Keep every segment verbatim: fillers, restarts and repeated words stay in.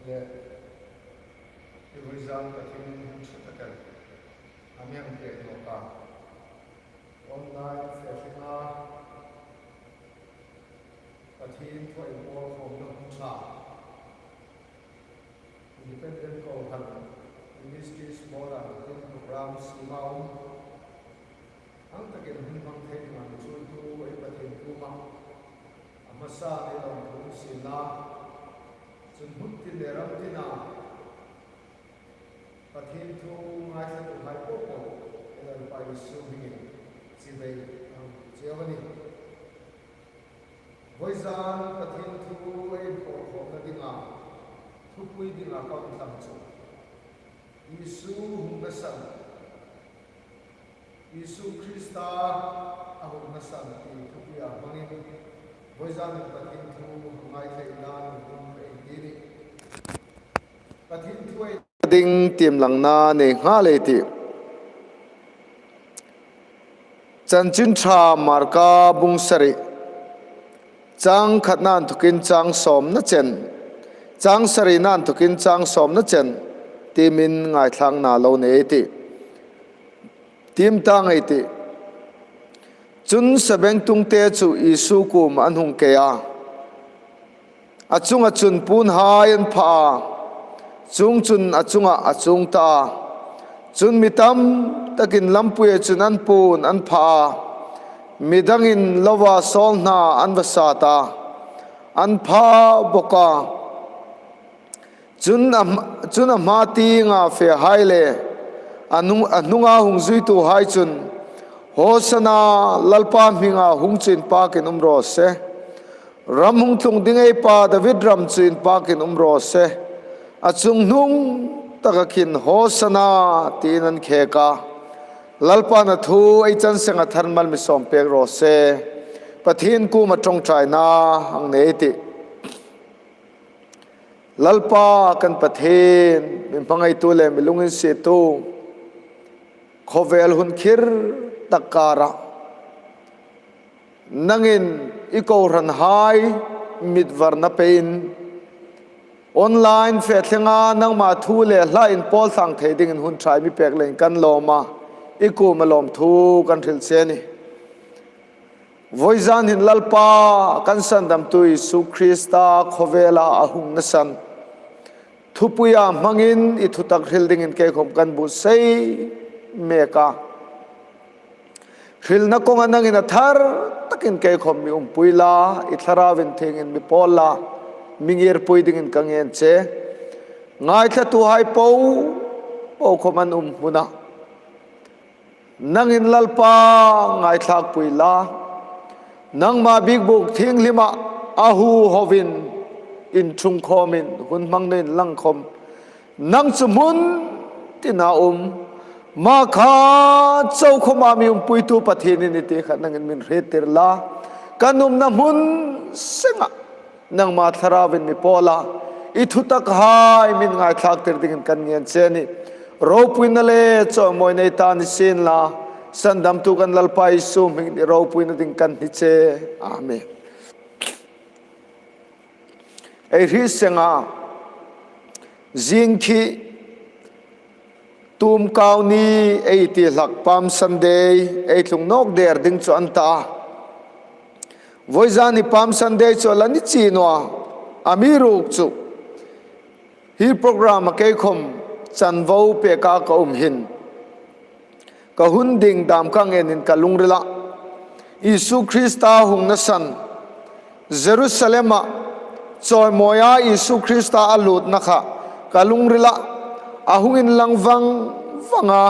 Le, i vawizan Pathien hun ṭha tak el a mi hang pek nawk a. Online fe tlenga Pathien thu ei pawlkhawmna hun ṭha. Independent Kohran Ministries board-a Pathien program siem a um. Ang takin hun hmang thei dingin chu tu ei Pathien kuoma a hmasa ei lawmthu um sien la. Chun hmun tin le ram tina Pathien thu ngaithlatuhai popo ei Lalpa Isu hmingin chibai ang cheu a nih. Vawizan Pathien thu ei pawlkhawmna dinga thupui dinga ka hung tlang chu Isu hungna san, Isu Krista a hungna san ti thupui a hmangin vawizan Pathien thu ngaithlatuhai hung ei ti a nih. Pathien thu ei ding tiem langna nei nghal ei tih. Chanchin Ṭha Marka bung sari, chang khatna inthokin chang sawmna chen, chang sarina inthokin chang sawmna chen tiemin ngaithlakna lo nei ei tih. Tiem ta ngei ei tih. Chun sabengtungte chu Isu kuoma an hung kei a, a chunga chun puonhai an pha a, chuongchun a chunga a chuong ta a. Chun mi tam takin lampuia chun an puon an pha a, mi dangin lova sawl hna an va sa ta, an pha bawk a. Chun a hma, chun a hma tienga fehai le a hnung, a hnunga hung zuituhai chun, "Hosana, Lalpa hminga hung chu inpakin um raw se. Ram hung tlung ding ei pa David ram chu inpakin um raw se. A chunghnung taka khin Hosana," tiin an khek a. Lalpan a thu ei chan senga tharmal mi sawm pek raw se. Pathien kuoma ṭawngṭaina hang nei ei tih. Lalpa kan Pathien, mi hmangaitu le mi lunginsietu, khawvel hun khir tak kara nangin i kohranhai mitvarna pein, online fe tlenga nangma thu le hla inpawl thlang thei dingin hun ṭha mi pek leiin kan lawm a, i kuoma lawmthu kan hril che a nih. Vawizan hin Lalpa kan sandamtu Isu Krista khawvela a hungna san thupuia hmangin i thutak hril dingin keikhom kan buotsai mek a. Hrilna kawnga nangin a thar takin keikhom mi umpui la, i Thlarau Inthiengin mi pawl la, mi ngirpui dingin ka ngen che. Ngaithlatuhai popo khom an um hmuna nangin Lalpa ngaithlakpui la, nangma biekbuk thienghlima a huovin inṭhungkhawmin hun hmangna inlang khom, nang chu hmun tina um, hma khat chau khoma mi umpuitu Pathien i nih ti kha nangin min hriettir la, kan umna hmun senga nangma Thlarauvin mi pawl a, i thutakhai min ngaithlaktir dingin kan ngen che a nih. Ropuina le chawimawina ei ta ni sien la, sandamtu kan Lalpa Isu hmingin i ropuina ding kan hni che. Amen. Ei hriet senga, zing khi Tumkau ni ei ti hlak Palm Sunday ei tlung nawk der ding chu a ni ta. Vawizan hi Palm Sunday chu a la ni chie naw a, amiruokchu hi program-a keikhom chanvo peka ka um hin ka hun ding dam ka ngenin ka lungrila Isu Krista hungna san, Jerusalem-a chawimawia Isu Krista a lutna kha ka lungrila a hung inlang vang vanga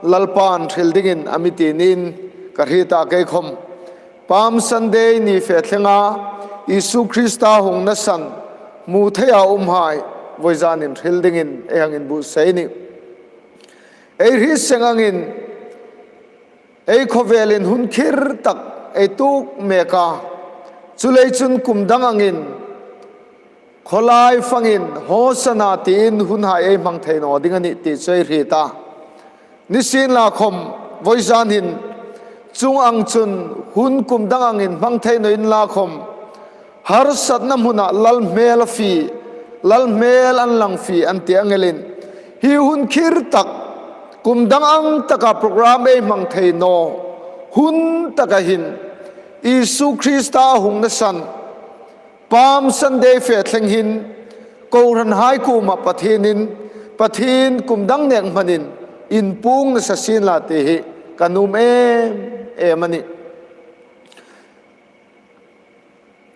Lalpan hril dingin a mi ti niin ka hriet a, keikhom Palm Sunday ni fe thlenga Isu Krista hungna san hmu theia umhai vawizanin hril dingin ei hang inbuotsai a nih. Ei hriet seng angin ei khawvelin hun khir tak ei tuok mek a, chuleiin chun kum dang angin khawlai fangin Hosana tiin hunhai ei hmang thei naw ding a nih ti chu ei hriet a. Nisienlakhom vawizan hin chuong ang chun hun kum dang angin hmang thei naw inlakhom, harsatna hmuna Lal hmel a fie Lal hmel an lang fie an ti ang elin, hi hun khir tak, kum dang ang taka program ei hmang thei naw hun taka hin, Isu Krista a hungna san, Palm Sunday fe thleng hin, kohranhai kuoma Pathienin, Pathien kum dang nek hmanin, inpuong nasa sien la ti hi, ka nuom em em a nih.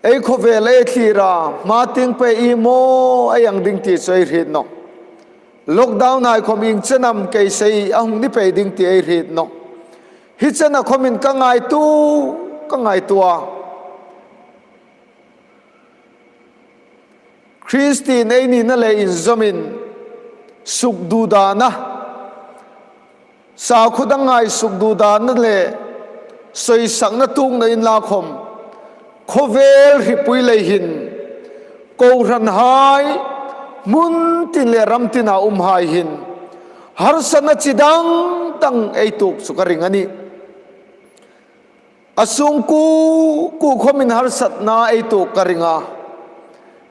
Ei khawvel ei thlira, hma tieng pei i maw ei ang ding ti chu ei hriet nawh. Lockdown hai khom ieng chen am kei sei a hung ni pei ding ti ei hriet nawh. Hi chena khomin ka ngaituo, ka ngaituo a. Kristien ei nina le inzawmin sukduhdana, sakhuo dang ngai sukduhdana le soisakna tuokna inla khom, khawvel hripui lei hin, kohranhai, hmun tin le ram tina umhai hin, harsatna chi dang dang ei tuok chu ka ring a nih. A sung kuo kuo khomin harsatna ei tuok ka ring a.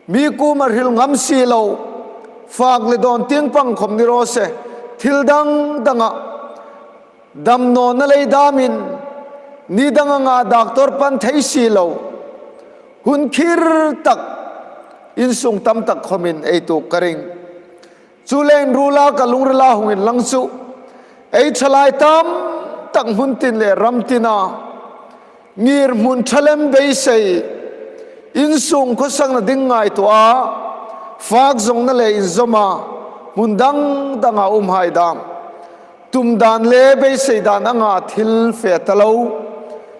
Mi kuoma hril ngam si lo, fak le dawn tieng pang khom ni raw se, thil dang danga damnawna lei damin, ni dang anga doctor pan thei si lo, hun khir tak, insung tam tak khomin ei tuok ka ring. Chuleiin ruola ka lungrila hung inlang chu, ei thalai tam tak hmun tin le ram tina, ngirhmun ṭha lem beisei, insung khawsakna ding ngaituoa, fak zawngna le inzawma, hmun dang danga umhai dam, tum dan le beisei dan anga thil fe ta lo,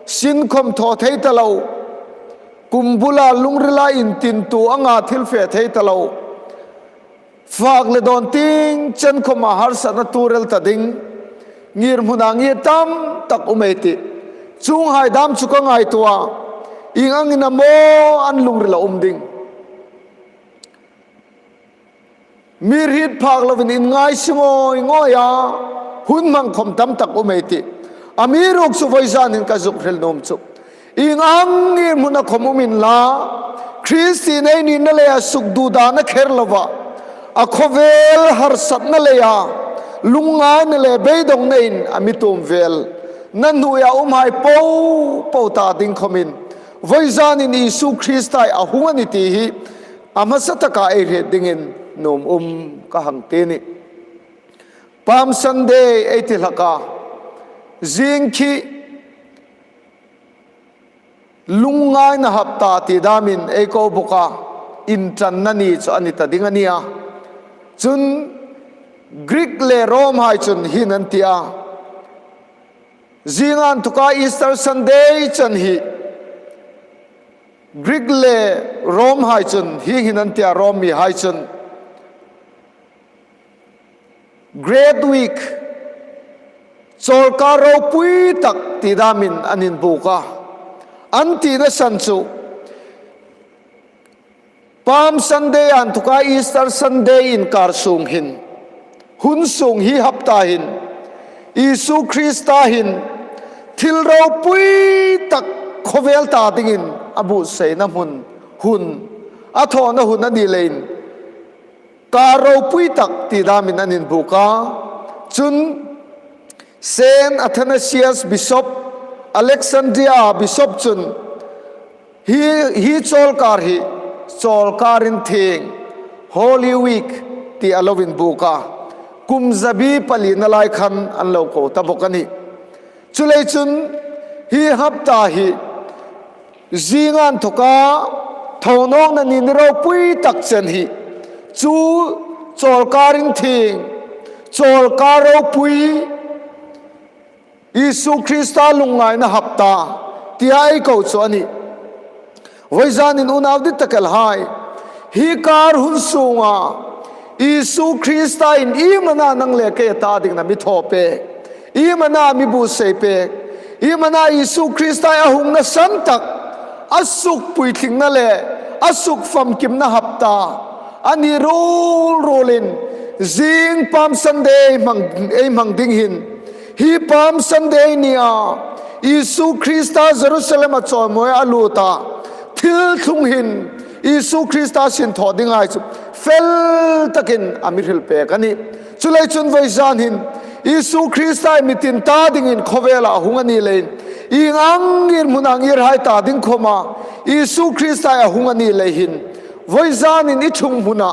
sin khom thaw thei ta lo, kum bula lungrila intintu anga thil fe thei ta lo, fak le dawn tieng chen khoma harsatna tuor el ta ding, ngirhmuna ngir tam tak um ei tih. Chuonghai dam chu ka ngaituo a, ieng angin am aw an lungrila um ding. Mi hriet phak lovin inngai si ngawi ngawi a, hun hmang khom tam tak um ei tih. Amiruokchu voizanin ka zuk hril nuom chu, ieng ang ngirhmuna khom um inla, Kristien ei nina leia sukduhdana kher lova, a khawvel harsatna leia, lungngaina le beidongnain a mi tuom velna hnuoia umhai po po ta ding khomin, voizanin Isu Krista a hung a nih ti hi, a hmasa taka ei hriet dingin nuom um ka hang ti a nih. Palm Sunday ei ti hlak a, zing khi lungngaina hapta ti damin ei ko bawk a, inṭanna ni chu a ni ta ding a nih a. Chun Greek le Rome hai chun hieng hin an ti a. Zinga inthoka Easter Sunday chen hi Greek le Rome hai chun hieng hin an ti a, Rome mihai chun Great Week, chawlkar ropui tak ti damin an inbuk a. An tina san chu Palm Sunday inthoka Easter Sunday inkar sung hin, hun sung hi hapta hin, Isu Krista hin thil ropui tak khawvel ta dingin a buotsaina hmun, hun, a thawna hun a ni leiin, kar ropui tak ti damin an inbuk a. Chun Saint Athanasius Bishop, Alexandria Bishop chun hi, hi chawlkar hi, chawlkar inthieng, Holy Week ti a lo inbuk a. Kum zabi palina lai khan an lo ko ta bawk a nih. Chuleiin chun hi hapta hi zinga inthoka thonawkna ni ni ropui tak chen hi, chu chawlkar inthieng, chawlkar ropui, Isu Krista lungngaina hapta tia ei ko chu a nih. Voizanin unau dit tak el hai, hi kar hun sunga Isu Krista in iemani nang le kei ta dingin a mi thaw pek, iemani mi buotsai pek, iemani Isu Krista a hungna san tak, a suk puithlingna le a suk famkimna hapta a ni ruol ruolin, zing Palm Sunday ei hmang, ei hmang ding hin, hi Palm Sunday nia Isu Krista Jerusalema chawimawia a lut a, thil thlung hin Isu Krista sinthaw dinghai chu fel takin a mi hril pek a nih. Chuleiin chun vawizan hin Isu Krista hi mi tin ta dingin khawvela a hung a ni leiin, ieng angin hmuna ngirhai ta ding khawma Isu Krista hi a hung a ni lei hin, vawizan hin i ṭhung hmuna,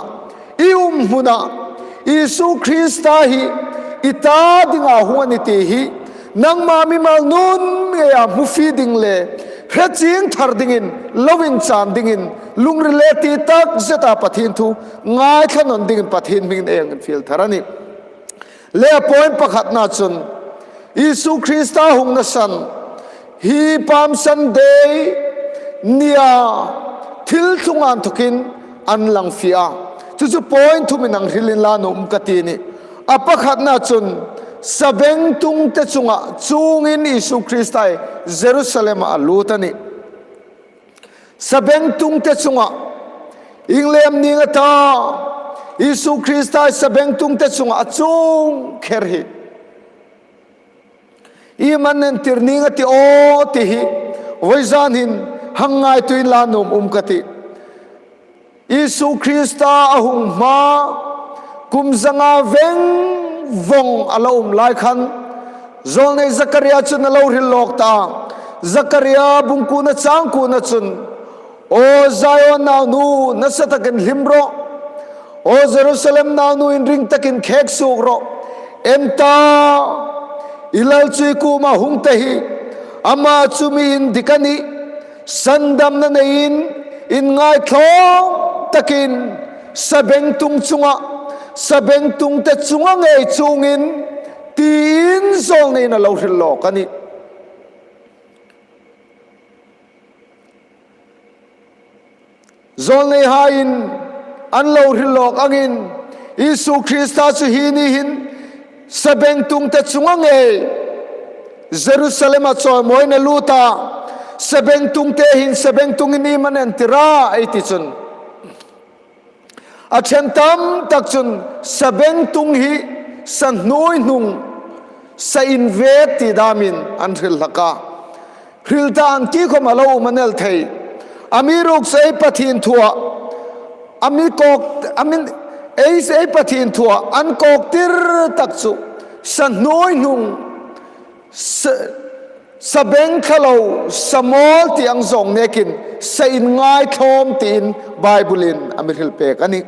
i um hmuna Isu Krista hi i ta dinga hung a ni ti hi nangma mimal nun ngeia hmu fie ding le hre chieng thar dingin, lo inchan dingin, lungril le ti tak zeta Pathien thu ngaithla nawn dingin Pathien hmingin ei hang infiel thar a nih. Le a point pakhatna chun Isu Krista hungna san hi Palm Sunday nia thil thlunga inthokin an lang fie a. Chu chu point thumin hang hril inla nuom ka ti a nih. A pakhatna chun sabengtung te chunga chuongin Isu Krista hi Jerusalem a lut a nih. Sabengtung te chunga, ieng lem ning a ta, Isu Krista hi sabengtung te chunga a chuong kher hi iem an entir ning a ti aw ti hi vawizan hin hang ngaituo inla nuom ka ti. Isu Krista a hung hma kum zanga veng vong a lo um lai khan, zawlnei Zakaria chun a lo hril lawk ta. Zakaria bung kuona chang kuona chun, "Aw Zion naunu, nasa takin hlim rawh. Aw Jerusalem naunu, inring takin khek suok rawh. En ta, i lal chu i kuoma hung ta hi. Ama chu mi indik a nih. Sandamna neiin, inngaitlawm takin sabengtung chunga, sabengtung te chunga ngei chuongin," tiin zawlneiin a lo hril lawk a nih. Zawlneihaiin an lo hril lawk angin, Isu Krista chu hi ni hin sabengtung te chunga ngei Jerusalem-a chawimawiin a lut a. Sabengtung te hin sabengtungin iem an entir a ei ti chun, a ṭhen tam tak chun sabengtung hi sa hnuoi hnung, sa invet ti damin an hril hlak a. Hril ta ang ti khawm a lo um a ni el thei. Amiruokchu ei Pathien thua, a mi kawk, a mi, ei, ei Pathien thua an kawktir tak chu sa hnuoi hnung, sa, sabeng thla lo, sa mawl ti ang zawng nekin sa inngaitlawm tiin Bible-in a mi hril pek a nih.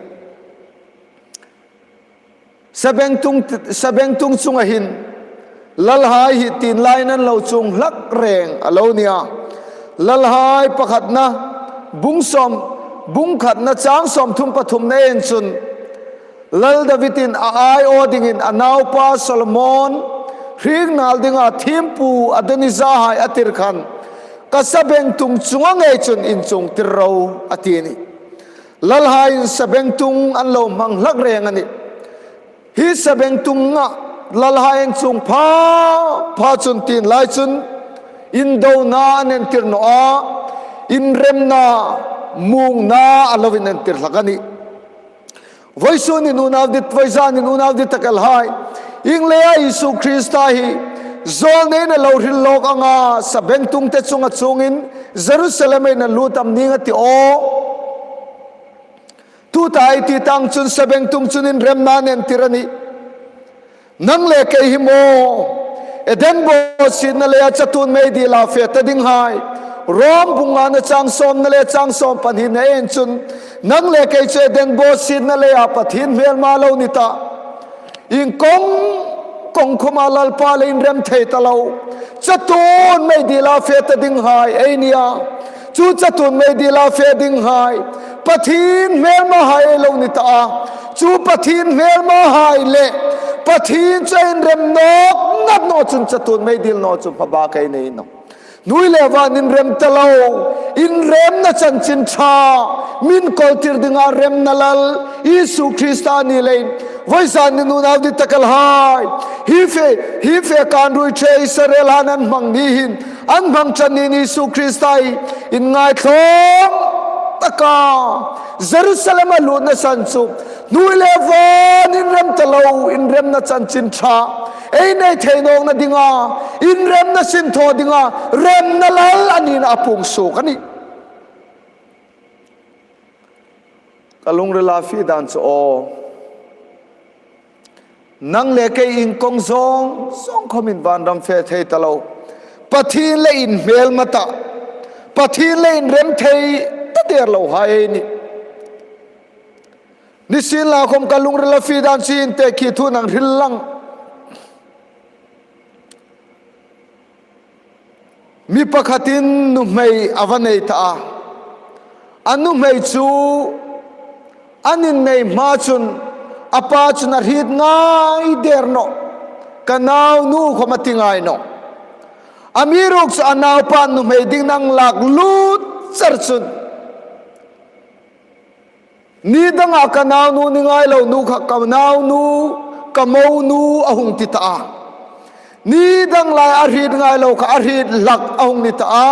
Sabengtung, sabengtung chunga hin lalhai hi tienlaiin an lo chuong hlak reng a lo ni a. Lalhai pakhatna bung sawm, bung khatna chang sawmthum pathumna en chun, Lal David-in a aiawh dingin a naupa Solomon hriek nal dinga thiempu Adonija hai a tir khan, "Ka sabengtung chunga ngei chun inchuongtir ro," a ti a nih. Lalhaiin sabengtung an lo hmang hlak reng a nih. Hi sabengtunga lalhai an chuong pha, pha chun tienlai chun indona an entir naw a, inremna, muongna a lo inentir hlak a nih. Vawisun hin unau dit, vawisun hin unau dit tak el hai, ieng leia Isu Krista hi zawlneiin a lo hril lawk anga, sabengtung te chunga chuongin Jerusalem-a a lut am ning a ti aw. Tuta ei ti tang chun sabengtung chun inremna an entir a nih. Nang le kei hi maw, Eden bawsietna leia chatuon meidila fe ta dinghai, Rom bung ngana chang sawmna le chang sawm pahnina en chun, nang le kei chu Eden bawsietna leia Pathien hmelma lo ni ta. Ieng kawng, kawng khawma Lalpa le inrem thei ta lo. Chatuon meidila fe ta dinghai ei ni a. Chu chatuon meidila fe dinghai Pathien hmelmahai ei lo ni ta a. Chu Pathien hmelmahai le Pathien chu inrem nawk ngat naw chun chatuon meidil naw chu hmabak ei nei nawh. Hnuoi le van inrem ta lo, inremna chanchin ṭha, min kawltir dinga remna Lal Isu Krista a ni leiin, vawisun hin unau dit tak el hai, hi fe, hi fe kan ruoi ṭhe Israel-haiin an hmang ni hin, an hmang ṭan ni hin Isu Krista hi inngaitlawm taka Jerusalem-a lutna san chu hnuoi le van inrem ta lo, inremna chanchin ṭha ei nei thei nawkna dinga, inremna sinthaw dinga remna Lal a nina a puong suok a nih. Ka lungrila fie dan chu aw, nang le kei inkawng zawng zawng khawmin vanram fe thei ta lo, Pathien le inhmêlma ta, Pathien le inrem thei ta der lohai ei nih. Nisienlakhawm ka lungrila fie dan chu inti khi thu nang hril lang. Mi pakhatin nuhmei a va nei ta a. A nuhmei chu an innei hma chun a pa chun a hriet ngai der nawh. Ka naunu khawm a ti ngai nawh. Amiruokchu a naupa nuhmei dingin a lak lut char chun, ni danga ka naunu ni ngai lo nu kha ka naunu, ka monu a hung ti ta a. Ni dang lai a hriet ngai lo kha a hriet hlak a hung ni ta a.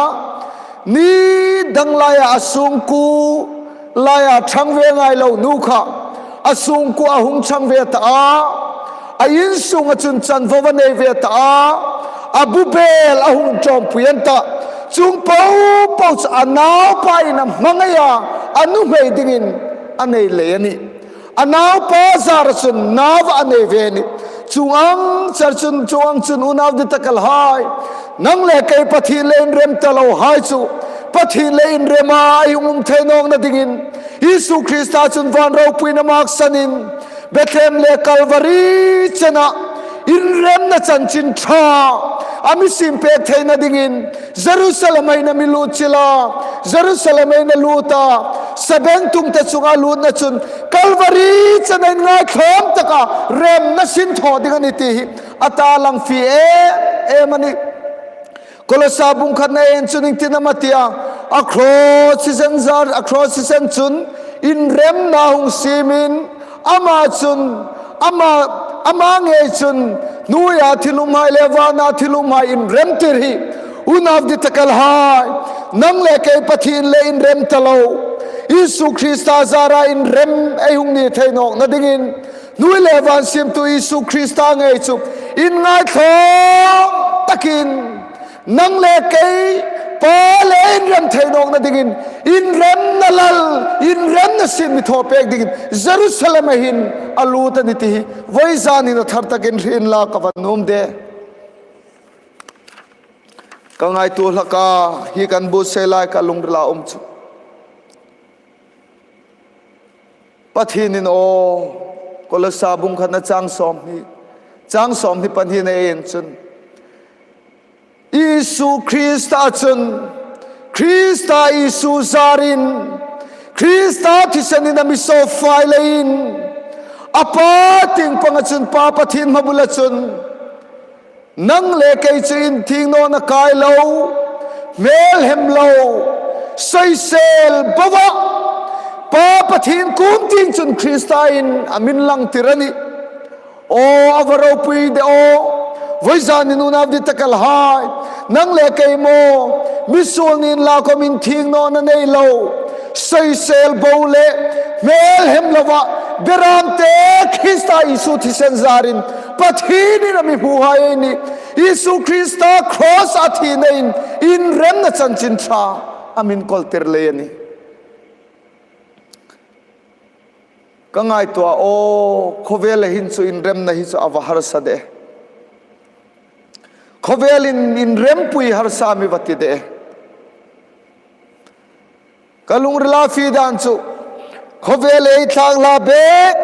Ni dang laia a sungkuo laia ṭhang ve ngai lo nu kha a sungkuo a hung ṭhang ve ta a. A insunga chun chanvo a nei ve ta a. A bu bel a hung ṭawmpui an ta. Chuong popo chu a naupain a hmangaia a nuhmei dingin a nei lei a nih. A naupa zara chun nau a nei ve a nih. Chuong ang char chun, chuong ang chun unau dittakhai, nang le kei Pathien le inrem ta lohai chu Pathien le inrema ei hung um thei nawkna dingin Isu Krista chun van ropuina maksanin Bethlehem le Kalvari chena inremna chanchin ṭha a mi siem pek theina dingin Jerusalem-a hin a mi lut chil a, Jerusalem-a hin a lut a, sabengtung te chunga lutna chun Kalvari chena inngaithlawm taka remna sin thaw ding a nih ti hi a ta lang fie em em a nih. Kolosa bung khatna en chun ieng tin am a ti a, a cross thisen zar, a cross thisen chun inremna hung siemin, ama chun, ama, ama ngei chun hnuoia thil umhai le vana thil umhai inremtir hi. Unau dittakhai, nang le kei Pathien le inrem ta lo, Isu Krista zara inrem ei hung ni thei nawkna dingin hnuoi le van siemtu Isu Krista ngei chu inngaithlawm takin nang le kei Pa le inrem thei nawkna dingin inremna lal, inremna sin mi thaw pek dingin Jerusalem-a hin a lut a nih ti hi voizanin a thar takin hriet inla ka va nuom de. Ka ngaituo hlak a, hi kan buotsai lai ka lungrila um chu. Pathienin aw, Kolosa bung khatna chang sawmhni, chang sawmhni pahnina en chun, Isu Krista chun, Krista Isu zarin, Krista thisenin a mi sawp fai leiin, a Pa tieng panga chun, Pa Pathien hmabula chun, nang le kei chu inthieng nawna kai lo, hmelhem lo, soisel boa Pa Pathien kuom tieng chun Krista'n a mi inlangtir a nih. Aw, a va ropui de aw. Voizanin unau dittakhai, nang le kei maw, misuol ni inla khawm inthieng nawna nei lo, soisel bo le hmelhem loa, berâmte Krista Isu thisen zarin Pathienin a mi hmuhai ei nih. Isu Krista cross-a thinain inremna chanchin ṭha a mi inkawltir lei a nih. Ka ngaituo a, aw, khawvela hin chu inremna hi chu a va harsa de. Khawvelin inrempui harsa mi va ti de. Ka lungrila fie dan chu, khawvel ei thlak hla bek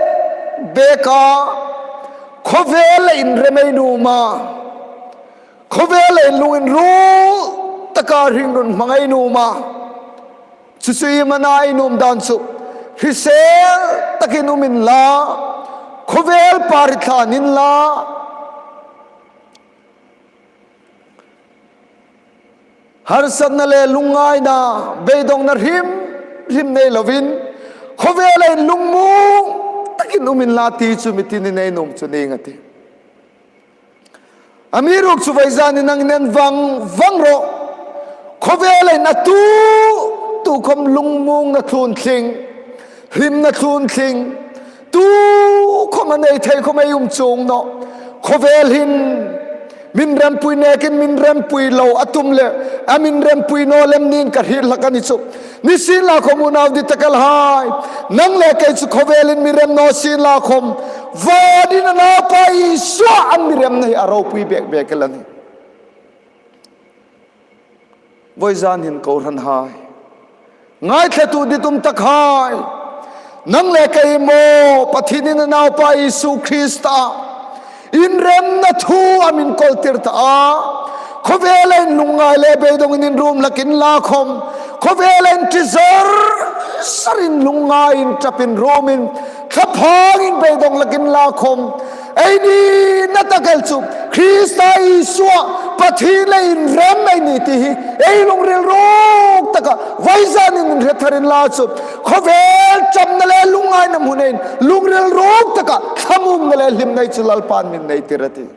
bek a, khawvela inrem ei nuom a, khawvela inlung inruol taka hringnun hmang ei nuom a. Chu chu iem a na ei nuom dan chu, hrisel takin um inla, khawvel par hi thlân inla, harsatna le lungngaina, beidongna hrim hrim nei lovin, khawvela inlungmuong takin um inla ti chu mi tinin ei nuom chu ning a tih. Amiruokchu voizanin nangin en vang vang rawh. Khawvela hin a tu tu khawm lungmuongna thlun tling, hlimna thlun tling, tu khawm a nei thei khawm ei um chuong nawh. Khawvel hin mi inrempui nekin mi inrempui lo a tum le, a mi inrempui naw lem niin ka hriet hlak a ni chu. Nisienlakhawm unau dittakhai, Nang le kei chu khawvelin mi rem naw sienla khawm, vanin a Naupa Isua an mi remna hi a ropui bek bek el a nih. Vawizan hin kohranhai, ngaithlatu ditum takhai, nang le kei maw Pathienin a Naupa Isu Krista inremna thu a mi inkawltir ta a. Khawvela in lungngai le beidongin inrum hlak inla khawm, khawvela in tizar zarin lungngai in ṭapin rumin, thlaphangin beidong hlak inla khawm, eini na tak el chu Krista Isua Pathien le inrem ei ni ti hi ei lungril ruk taka vawizanin inhre thar inla chu, khawvel ṭapna le lungngaina hmun ei lungril ruk taka thlamuongna le hlimna ei chu Lalpan mi nei tir a tih.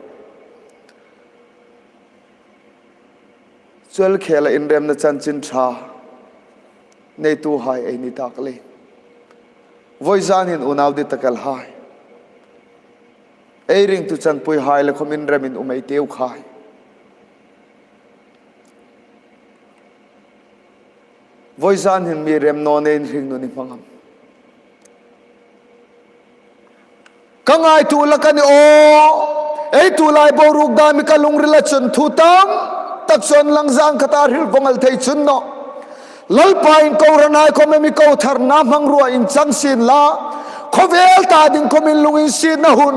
Chu el khela inremna chanchin ṭha neituhai ei ni tak leiin, vawizanin unau dittakhai, ei ringtu chanpuihai le khawm inremin um ei tiu khai. Vawizan hin mi rem naw neiin hringnun i hmang am? Ka ngaituo hlak a nih aw. Ei tulai boruok dam hi ka lungrila chun thu tam tak chun lang zan khata hril vong el thei chun nawh. Lalpain kohranhai khawm a mi ko tharna hmangruoa inchang sienla, khawvel ta ding khawmin lunginsietna hun,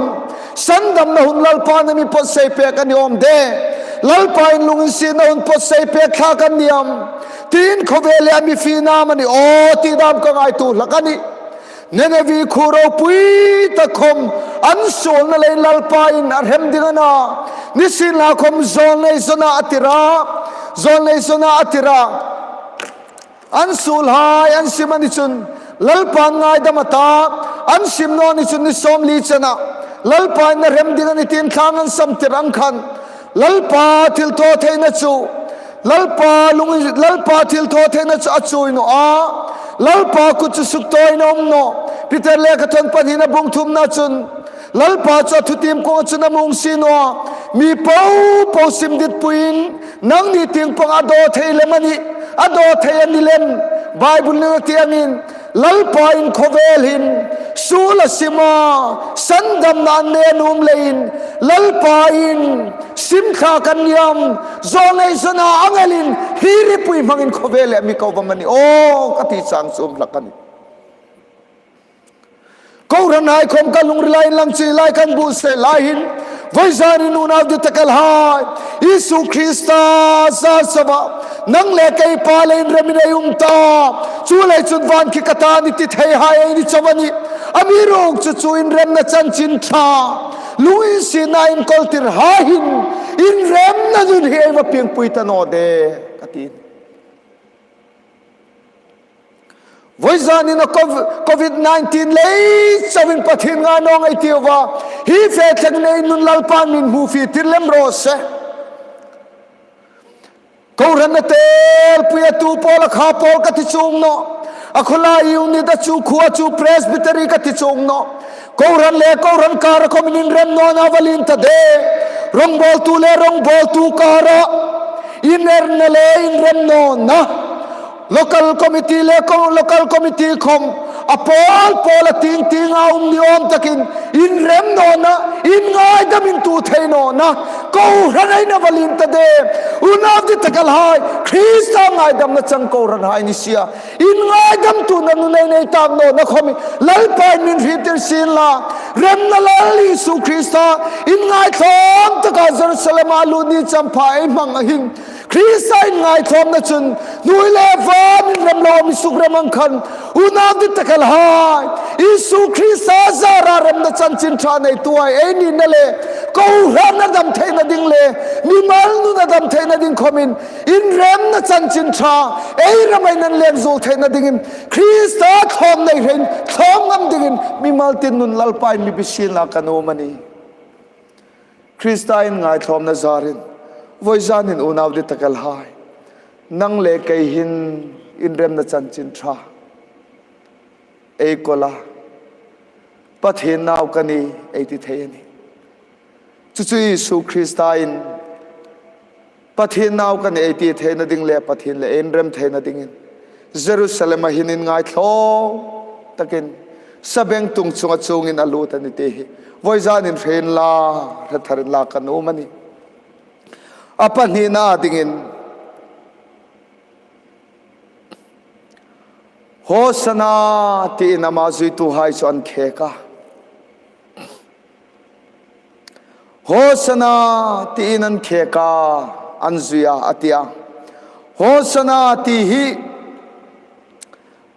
sandamna hun Lalpan a mi pawtsei pek a ni awm de. Lalpain lunginsietna hun pawtsei pek thlak an ni am? Tiin khawvel hi a mi fiena am a ni aw ti dam ka ngaituo hlak a nih. Ninevi khuo ropui tak khawm an suolna leiin Lalpain a hrem ding a na. Nisienlakhawm zawlnei Jona a tir a, zawlnei Jona a tir a. An suolhai an sim a ni chun Lalpan ngaidam a ta, an sim naw ni chun ni sawmli chena Lalpain a hrem ding a nih tiin thlang an sam tir ang khan, Lalpa thilthawtheina chu, Lalpa lung, Lalpa thilthawtheina chu a chuoi naw a, Lalpa kut chu suktawiin a um nawh. Peter lekhathawn pahnina bung thumna chun Lalpa chu a thutiem kawngah chun a mi hung sie naw a. Mi popo sim dit puiin, nangni tieng pang a daw thei lem a nih, a daw thei a ni lem. Bible-in a ti angin, Lalpain khawvel hin suol a sim a, sandamna an nei a nuom leiin, Lalpain sim thlak an ni am, zawlnei Jona ang elin hi hripui hmangin khawvel hi a mi ko am a ni aw, ka ti chang chu um hlak a nih. Kohranhai khawm ka lungrila inlang chu hi lai kan buotsai lai hin, vawizanin unau dittakhai, Isu Krista zar chauha nang le kei Pa le inremin ei um ta. Chuleiin chun van khi ka ta a nih ti theihai ei ni chau a nih. Amiruokchu chu inremna chanchin ṭha, lunginsietna inkawltirhai hin inremna nun hi ei va piengpui ta naw de, ka ti. Vawizanin a Cov-, covid nineteen lei chauin Pathien ngai naw ngai tiu a. Hi fe thlengna nun Lalpan mi hmu fie tir lem raw se. Kohran a telpui a tu pawl a kha pawl ka ti chuong nawh. A khawlai unit a chu khuo a chu presbytery ka ti chuong nawh. Kohran le kohran kara khawmin inrem nawna va lien ta de. Rongbawltu le rongbawltu kara inremna le inrem nawna. Local committee le ko-, local committee khawm a pawl pawl a tieng tienga um ni awm takin inrem nawna, inngaidam intuok thei nawna kohran ei na va lien ta de. Unau dittakhai, Krista ngaidamna chang kohranhai ni si a. Inngaidamtuona nun ei nei tak nawna khawm hi Lalpain mi hriettir sienla. Remna Lal Isu Krista inngaitlawm taka Jerusalem-a a lut ni champha ei hmang a hin, Krista inngaitlawmna chun hnuoi le van inrem loa mi sukrem ang khan, unau dittakhai, Isu Krista zara remna chanchin ṭha neituhai ei nina le kohran a dam theina ding le mimal nun a dam theina ding khawmin inremna chanchin ṭha ei rama inleng zuol theina dingin Krista thlawmna hrein thlawm ngam dingin mimal tin nun Lalpain mi bi sienla ka nuom a nih. Krista inngaitlawmna zarin vawizanin unau dittakhai, nang le kei hin inremna chanchin ṭha ei kawl a, Pathien nau ka nih ei ti thei a nih. Chu chu Isu Kristain Pathien nau ka nih ei ti theina ding le Pathien le inrem theina dingin Jerusalem-a hin inngaitlawm takin sabengtung chunga chungin a lut a ni ti hi vawizanin hre inla, hre thar inla ka nuom a nih. A pahnina dingin, Hosana tiin ama zuituhai chu an khek a. Hosana tiin an khek a, an zui a, a ti a. Hosana ti hi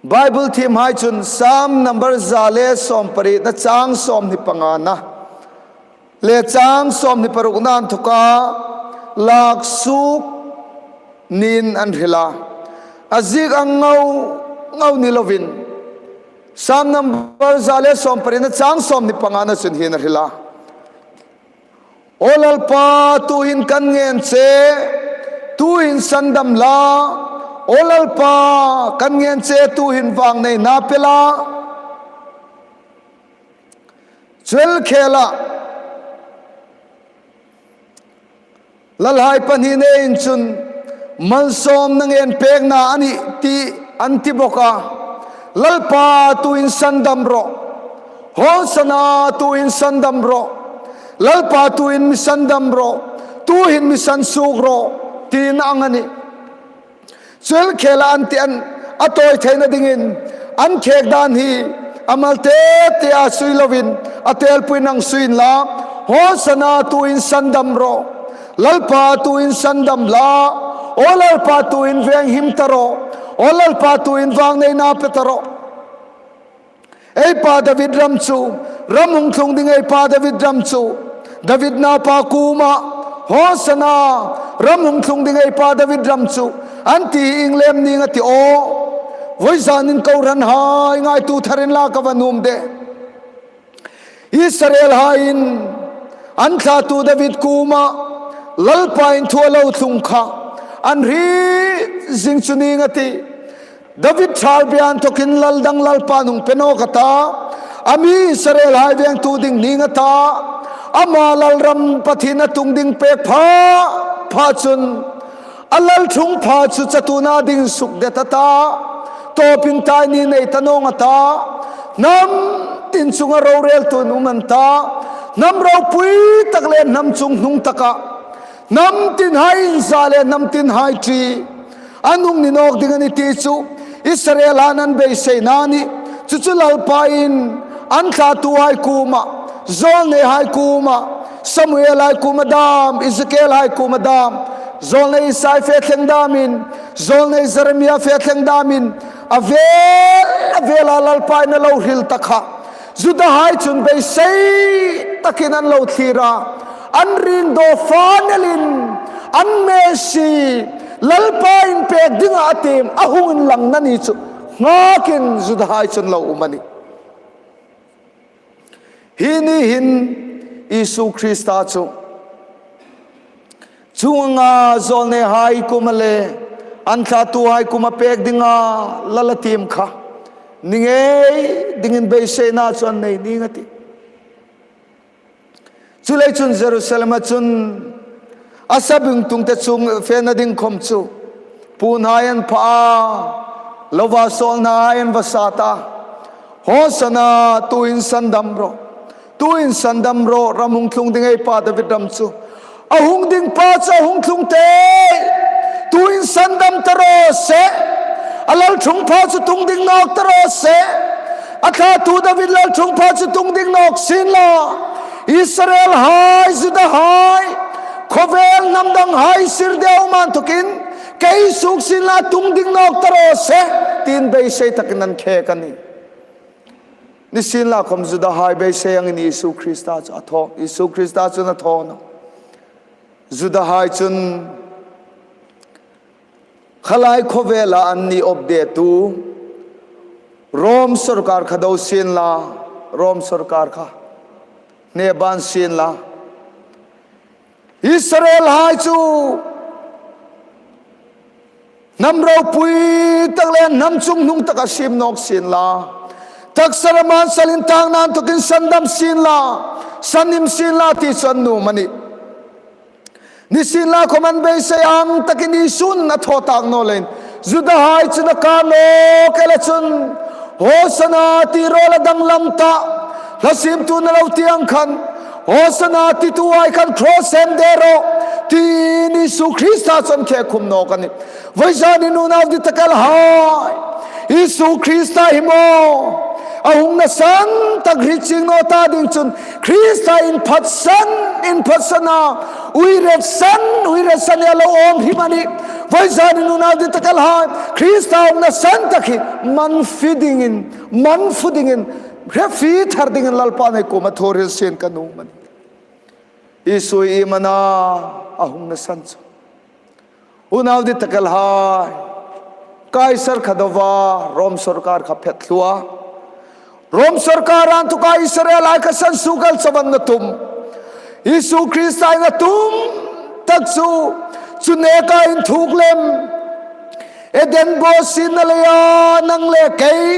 Bible thiemhai chun Sam number za le sawm pariet na chang sawmhni panga na le chang sawmhni paruk na inthoka lak suok niin an hril a. A ziek ang ngau ngau ni lovin, Sam number za le sawm pariet na chang sawmhni panga na chun hieng hin a hril a. Aw Lalpa, tuhin kan ngen che, tuhin sandam la. Aw Lalpa, kan ngen che, tuhin vangneina pe la. Chuel khela lalhai pahni nein chun malsawmna ngen pekna a nih ti an ti bawk a. Lalpa, tuhin sandam rawh. Hosana, tuhin sandam rawh. Lalpa, tuhin mi sandam rawh. Tuhin mi sansuok rawh, tiin ang a nih. Chuel khela an ti an a tawi theina dingin an khek dan hi a mal te te a sui lovin a telpuiin ang sui inla. Hosana, tuhin sandam rawh. Lalpa, tuhin sandam la. Aw Lalpa, tuhin venghim ta rawh. Aw Lalpa, tuhin vangneina pe ta rawh. Ei pa David ram chu, ram hung tlung ding ei pa David ram chu, David naupa kuoma, Hosana, ram hung tlung ding ei pa David ram chu, an ti ieng lem ning a ti aw. Vawizanin kohranhai ngaituo thar inla ka va nuom de. Israelhaiin an thlatu David kuoma Lalpain thu a lo thlung kha an hriet zing chu ning a tih. David thal bia inthokin lal dang Lalpain hung pe nawk a ta, a mi Israelhai vengtu ding ning a ta, ama lalram Pathien a tung ding pek pha pha chun a lalṭhungpha chu chatuona dingin sukdet a ta, tawpin tai ni nei ta nawng a ta, hnam tin chunga roreltu an um a ta, hnam ropui tak le hnam chunghnung taka hnam tinhai inza le hnam tinhai ṭi an hung ni nawk ding a nih ti chu Israelhaiin an beiseina a nih. Chu chu Lalpain an thlatuhai kuoma, zawlneihai kuoma, Samuelhai kuoma dam, Ezekielhai kuoma dam, zawlnei Isai fe thleng damin, zawlnei Jeremia fe thleng damin, a vel a vela Lalpain a lo hril ta kha Judahai chun beisei takin an lo thlir a, an ring daw fang elin, an Messi Lalpain pek dinga a tiem a hung inlangna ni chu nghakin Judahai chun lo um a nih. Hi ni hin Isu Krista chu chuong anga zawlneihai kuoma le an thlatuhai kuoma pek dinga lal a tiem kha ni ngei dingin beiseina chu an nei ning a tih. Chuleiin chun Jerusalema chun a sabengtung te chunga fena ding khom chu puonhai an pha a, lova sawlnahai an va sat a. Hosana, tuhin sandam rawh. Tuhin sandam rawh, ram hung tlung ding ei pa David ram chu. A hung ding pa chu a hung tlung tei. Tuhin sandam ta raw se. A lalṭhungpha chu tung ding nawk ta raw se. A thlatu David lalṭhungpha chu tung ding nawk sien la. Israelhai, Judahai, khawvel hnam danghai sir deu man inthokin kei suok sien la, tung ding nawk ta raw se, tiin beisei takin an khek a nih. Nisienlakhom Judahai beisei angin Isu Krista chu a thaw, Isu Krista chun a thaw nawh. Judahai chun khalai khawvela an ni awp detu Rom sawrkar kha do sien la, Rom sawrkar kha hne ban sien la. Israelhai chu hnam ropui tak le hnam chunghnung taka siem nawk sien la. Taksa rama an sal intakna inthokin sandam sien la, sanhim sien la ti chu an nuom a nih. Nisienlakhom an beisei ang takin Isun a thaw tak naw leiin Judahai chun a kar nawk el a chun, Hosana ti ro la danglam ta. Hla siemtu'n a lo ti ang khan, Hosana tituhai khan cross-a hemde ro, tiin Isu Krista chun khe khum nawk a nih. Vawizanin unau dittakhai, Isu Krista hi maw, a hungna san tak hriet chieng naw ta ding chun, Krista inphatsan, inphatsana, uiretsan, uiretsan a lo awm hrim a nih. Vawizanin unau dittakhai, Krista hungna san tak hi man fie dingin, man fie dingin, hre fie thar dingin Lalpa'n ei kuoma thu hril sien ka nuom a nih. Isu hi iem a na, a hungna san chu. Unau dittakhai, Kaisar kha dova, Rom sawrkar kha phet hlua. Rom sawrkar anthoka Israelhai kha sansuok el chauin an tum. Isu Krista hin a tum tak chu, chu neka inthuk lem. Eden bawsietna leia nang le kei,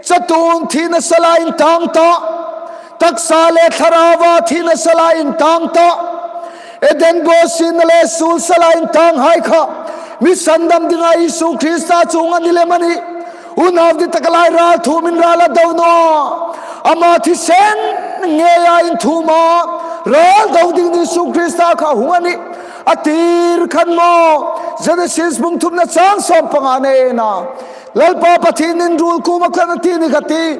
chatuon thina sala intang ta, taksa le thlaraua thina sala intang ta, Eden bawsietna le suol sala intanghai kha mi sandam dinga Isu Krista chu hung a ni lem a nih. Unau dittakhai, ral thuomin ral a do naw a. Ama thisen ngeia inthuoma ral do dingin Isu Krista kha hung a nih. A tir khan maw, Genesis bung thumna chang sawm pangana en a, Lalpa Pathienin ruol kuoma khan a ti ni kha ti.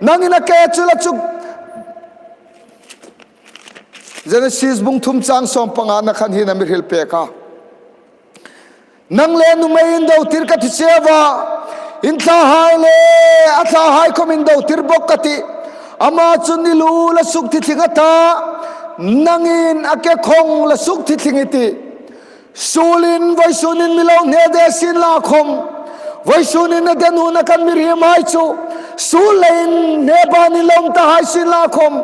Nangin a ke chu la suk. Genesis bung thum chang sawm pangana khan hieng hin a mi hril pek a. Nang le nuhmei in do tir ka ti cheu a, in thlahai le a thlahai khawm in do tir bawk ka tih. Ama chun i lu la suk thithling a ta, nangin a ke khawm la suk thithling i tih. Suolin vawisunin mi lo hne de sien la khawm, vawisunin Eden huona kan mi riemhai chu, suol leiin hne banin lo um tahai sien la khawm,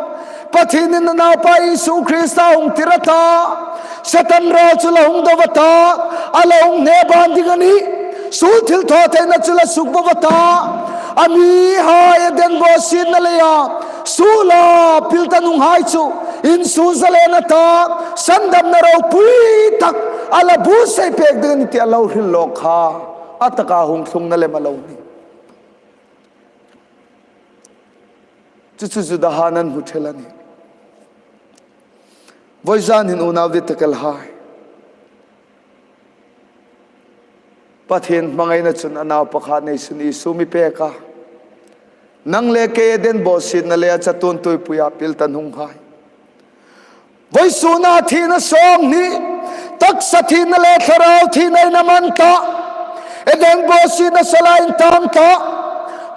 Pathienin a naupa Isu Krista hung tir a ta, Satan ral chu la hung do a ta, a la hung hne ban ding a nih. Suol thilthawtheina chu la suk bo a ta, a mihai Eden bawsietna leia suola pil ta nuhmei chu insuo zalen a ta, sandamna ropui tak a la buotsai pek ding a nih ti a lo hril lawk kha, a taka hung tlungna lem a lo nih. Chu chu Judahai'n an hmu thei a nih. Vawizanin unau dittakhai, Pathien hmangaina chun a naupa kha neisun Isu mi pek a. Nang le kei Eden bawsietna leia chatuon tuipuia pil ta nuhmei. Vawisuna thina sawng hni, taksa thina le thlarau thina in a man ta. Eden bawsietna sala intang ta.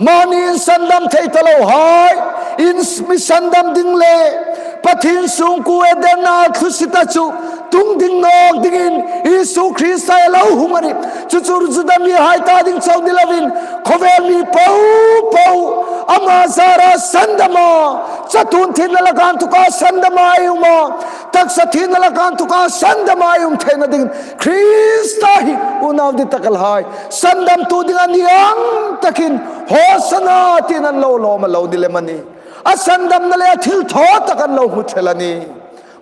Mani in sandam thei ta lohai, in mi sandam ding le Pathien sungkuo Eden-a thlusit a chu tung ding nawk dingin Isu Krista a lo hung a nih. Chu chu Juda mihai ta ding chau ni lovin, khawvel mi popo ama zara sandama, chatuon thina laka inthoka sandama ei um a, taksa thina laka inthoka sandama ei um theina dingin Krista hi unau dittakhai, sandamtu ding a ni ang takin Hosana tiin an lo lawm a lo ni lem a nih. A sandamna le a thilthaw tak an lo hmu thei a nih.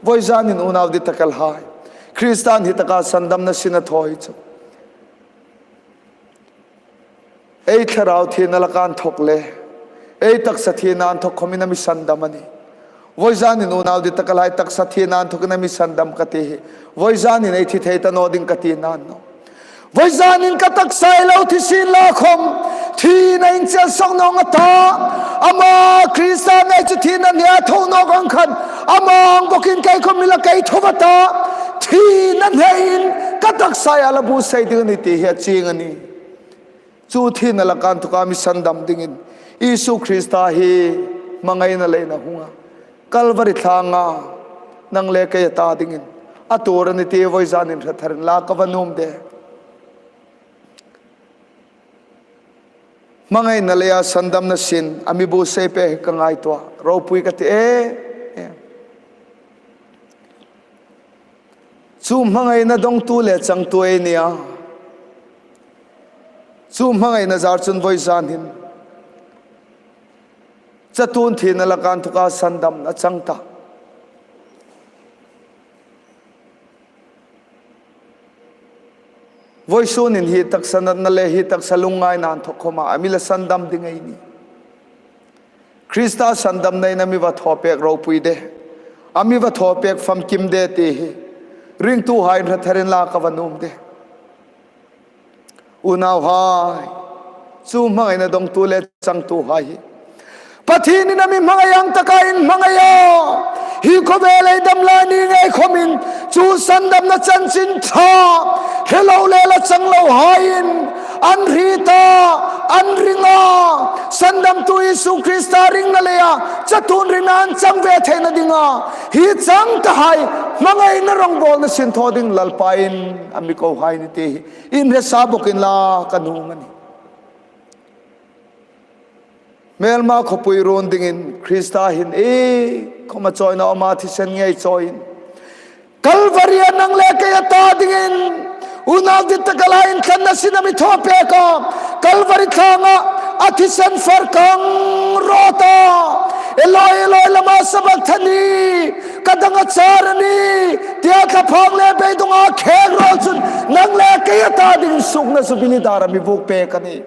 Vawizanin unau dittakhai, Krista'n hi taka sandamna sin a thaw hi chu, ei thlarau thina laka inthok le ei taksa thina inthok khawmin a mi sandam a nih. Vawizanin unau dittakhai, taksa thina inthokin a mi sandam ka ti hi, vawizanin ei thi thei ta naw ding ka ti a ni nawh. Vawizanin ka taksa ei lo thi sien la khawm, thina inchel sawk nawng a ta. Ama Krista nei chu thina hneia tho nawk ang khan, ama ang bawkin kei khawm mi la kei tho a ta. Thina hnein ka taksa a la buotsai ding a nih ti hi a chieng a nih. Chu thina laka inthoka mi sandam dingin Isu Krista hi hmangaina leiin a hung a, Kalvari thlanga nang le kei ta dingin a tuor a nih ti vawizanin hre tharin la ka va nuom de. Hmangaina leia sandamna sin a mi buotsai pek hi ka ngaituo a, ropui ka ti e. Chu hmangaina dongtu le changtu ei ni a. Chu hmangaina zar chun vawizanin chatuon thina laka inthoka sandamna chang ta. Vawisun hin hi taksa natna le hi taksa lungngaina inthok khawma a mi la sandam ding ei ni. Krista sandamna in a mi va thaw pek ropui de. A mi va thaw pek famkim de ti hi ringtuhai hre tharin la ka va nuom de. Unauhai, chu hmangaina dongtu le changtuhai hi Pathienin a mi hmangai ang taka in hmangai a. Hi khawvel ei dam lai ni ngei khawmin chu sandamna chanchin ṭha hre lo le la chang lo haiin an hriet a, an ring a. Sandamtu Isu Krista ringna leia chatuon ringna an chang ve theina dinga hi changtahai hmangaina rongbawlna sinthaw ding Lalpain a mi ko hai ni ti hi in hre sa bawkin la ka nuom a nih. Hmelma khawpui run dingin Krista hin iengkhawm a chawina awm a, thisen ngei chawiin Kalvari-a nang le kei a ta dingin unau dit taka la inthlanna sin a mi thaw pek a. Kalvari tlanga a thisen far kang rawt a. Eloi, Eloi, lama sabakthani, ka dang a char a nih, tia thlaphang le beidonga khek rawl chun nang le kei a ta dingin suokna Jubili dar a mi vuok pek a nih.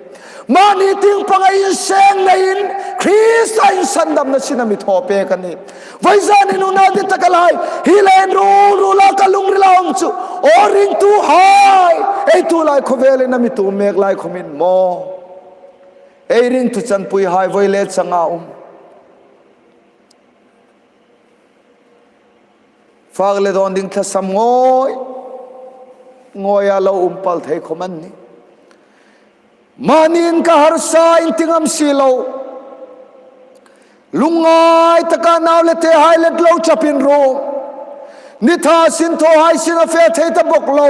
Mani tieng panga insengna in Krista in sandamna sin a mi thaw pek a nih. Vawizanin unau dit taka la hi le inrul rula ka lungrila um chu, aw ringtuhai, ei tulai khawvelin a mi tuom mek lai khawmin maw, ei ringtu chanpuihai voi le changa um, fak le dawn ding thlasam ngawi ngawia lo um pal thei khawm an nih. Manin ka harsa in ti ngam si lo. Lungngai taka nau le tehai let lo chapin ru. Ni ṭha sinthawhai sin a fe thei ta bawk lo.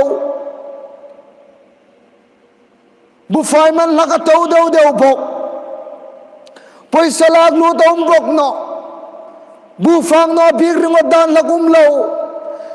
Bufai man hlak a to deu deu bawk. Pawisa lak lut a um bawk nawh. Bufang naw bik ringawt dan hlak um lo.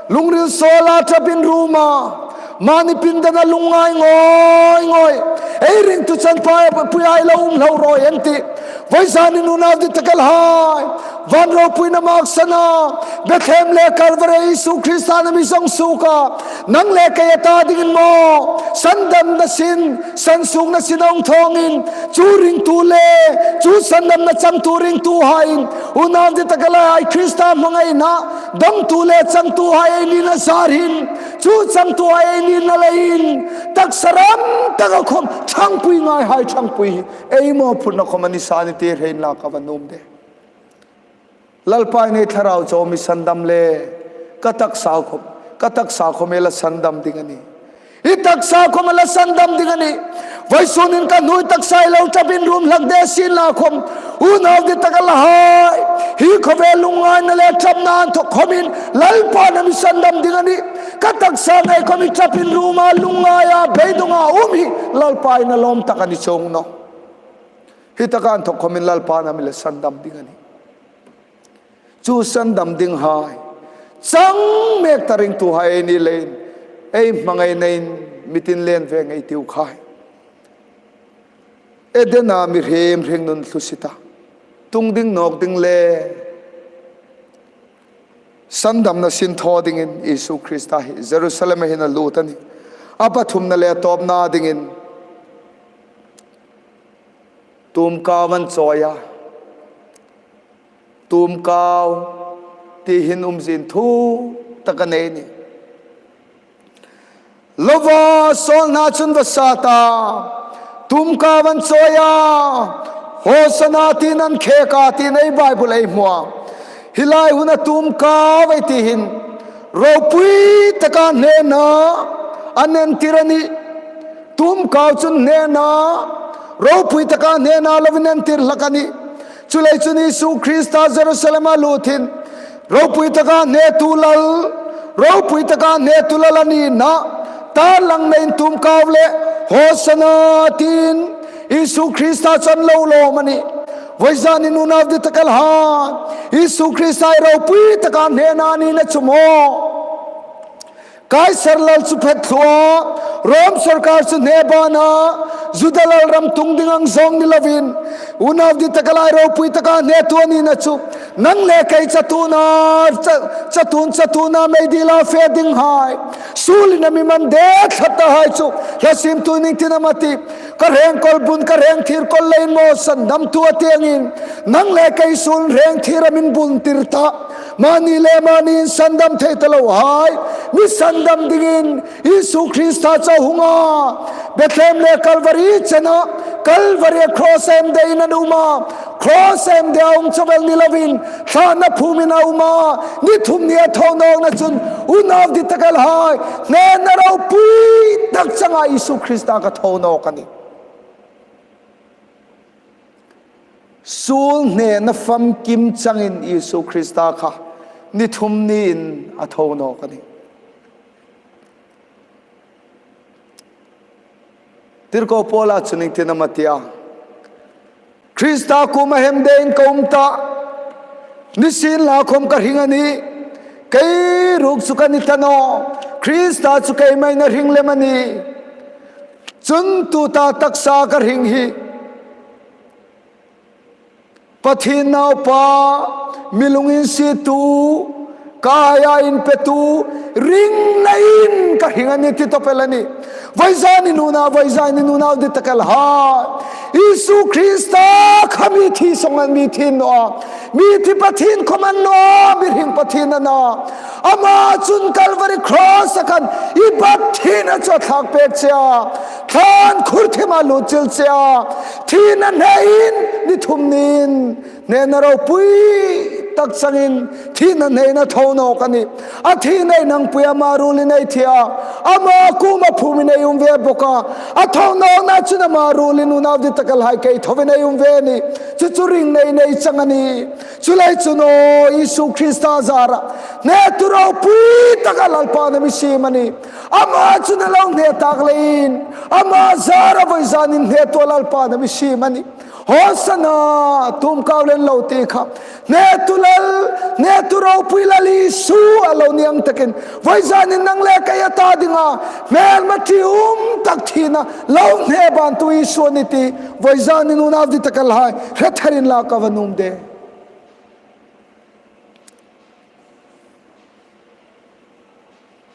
Lungril sawla ṭapin ruma. Mani pindana lungngai ngawi ngawi. Ei ringtu chanpuihai lo um hlau rawi an tih. Vawizanin unau dit taka la hai, van ropuina maksana Bethlehem le Kalvari Isu Krista in a mi zawng suok a. Nang le kei a ta dingin maw, sandamna sin, sansuokna sin a hung thawngin, chu ringtu le chu sandamna changtu ringtuhaiin unau dit taka la hai Krista hmangaina dongtu le changtuhai ei nina zar hin, chu changtuhai ei nina leiin taksa ram taka khawm ṭhangpui ngaihai ṭhangpui hi ei mawphurna khawm a ni sa ni ti hre inla ka va nuom de. Lalpain ei thlarau chau mi sandam le, ka taksa khawm, ka taksa khawm ei la sandam ding a nih. I taksa khawm ei la sandam ding a nih. Vawisunin ka hnuoi taksa ei lo ṭapin rum hlak de sienla khawm, unau dit taka la hai, hi khawvel lungngaina le ṭapna inthok khawmin Lalpa'n a mi sandam ding a nih. Ka taksa ngei khawm i ṭapin ruma, lungngaia, beidonga um hi Lalpa'n a lawm tak a ni chuong nawh. Hi taka inthok khawmin Lalpa'n a mi la sandam ding a nih. Chu sandam dinghai chang mek ta ringtuhai ei ni leiin, ei hmangainain mitin len ve ngei ei tiu khai. Edena mihriem hringnun hlusie ta, tungding nawkding le sandamna sin thaw dingin Isu Krista hi Jerusalem-a hin a lut a nih. A pathumna le tawpna dingin tuomkau an chawi a. Tuomkau ti hin umzie inthuk tak a nei a nih. Lova sawlna chun va sa ta, tuomkau an chawi a, Hosana tiin an khek a, tiin ei Bible ei hmu a. Hi lai huna tuomkau ei ti hin ropui taka hnena an entir a nih. Tuomkau chun hnena, ropui taka hnena lovin entir hlak a nih. Chuleiin chun Isu Krista Jerusalem-a lut hin ropui taka hnetu lal, ropui taka hnetu lal a nina tarlangna in tuomkau le Hosana tiin Isu Krista chu an lo lawm a nih. Vawizanin unau dit taka la hai, Isu Krista hi ropui taka hnena a nina chu maw, Kaisar lal chu phet thlu a, Rom sawrkar chu hne bana, Juda lal ram tung ding ang zawng ni lovin, unau dit taka la hai, ropui taka hnetu a nina chu Nang le kei chatuona, cha-, chatuon, chatuona meidila fe dinghai, suolin a mi man det tlat tahai chu, hla siemtu'n iengtin am a ti? Ka rengkawl bun, ka rengthir kawl leiin maw sandamtu a ti angin, nang le kei suolin rengthir a mi bun tir ta. Mani le mani insandam thei ta lohai mi sandam dingin Isu Krista chu a hung a. Bethlehem le Calvary chena, Calvary-a cross-a hemdein an um a. Cross-a hemde a um chu vel ni loin, thlana phûmin a um a. Ni thum ni a tho nawkna chun, unau dittakhai, hnena ropui tak changa Isu Krista kha tho nawk a nih. Suol hnena famkim changin Isu Krista kha ni thum niin a tho nawk a nih. Tirko Paula chun iengtin am a ti a? Krista kuoma hemdein ka um ta, nisienlakhom ka hring a nih. Kei ruok chu ka ni ta nawh. Krista chu keima'n a hring lem a nih. Chun tuta taksa ka hring hi Pathien Naupa, mi lunginsietu, ka aia inpetu, ringnain ka hring a nih ti tawp el a nih. Voizanin unau, voizanin unau dittakhai, Isu Krista kha mi thi sawng a, mi thi naw a, mi thi Pathien khawm a ni naw a, mi hring Pathien a na. Ama chun Calvary cross-a khan i bat thina chu a thlak pek che a, thlan khur thima lut chil che a, thina hnein ni thum niin, hnena ropui tak changin thina hnein a tho nawk a nih. A thi nei nangpui ama ruolin ei thi a, ama kuoma phûmin ei um ve bawk a. A tho nawkna chun ama ruolin unau dittakhai kei thovin ei um ve a nih. Chu chu ringna nei chang a nih. Chuleiin chun aw, Isu Krista zara hnetu ropui taka Lalpa'n a mi siem a nih. Ama chun a lo hne tak leiin, ama zara voizanin hnetu Lalpa'n a mi siem a nih. Hosana, tumkau len lo ti kha. Hnetu Lal, hnetu ropui Lal Isu a lo ni ang takin, voizanin nang le kei a ta dinga hmelma ṭium tak thina lo hne bantu Isu a nih ti voizanin unau dittakhai, hre tharin lak ka va nuom de.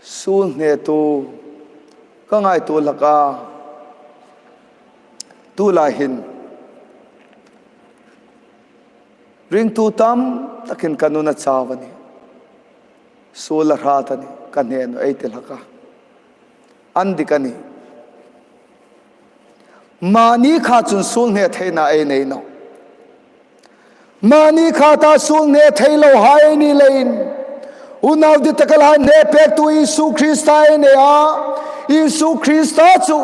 Suol hnetu ka ngaituo hlak a, tulai hin ringtu tam takin ka nun a chau a nih. Suol a hrat a nih, ka hne naw ei ti hlak a. An dik a nih. Mani kha chun suol hne theina ei nei nawh. Mani kha ta suol hne thei lohai ei ni leiin, unau dittakhai, hne pektu Isu Krista ei nei a. Isu Krista chu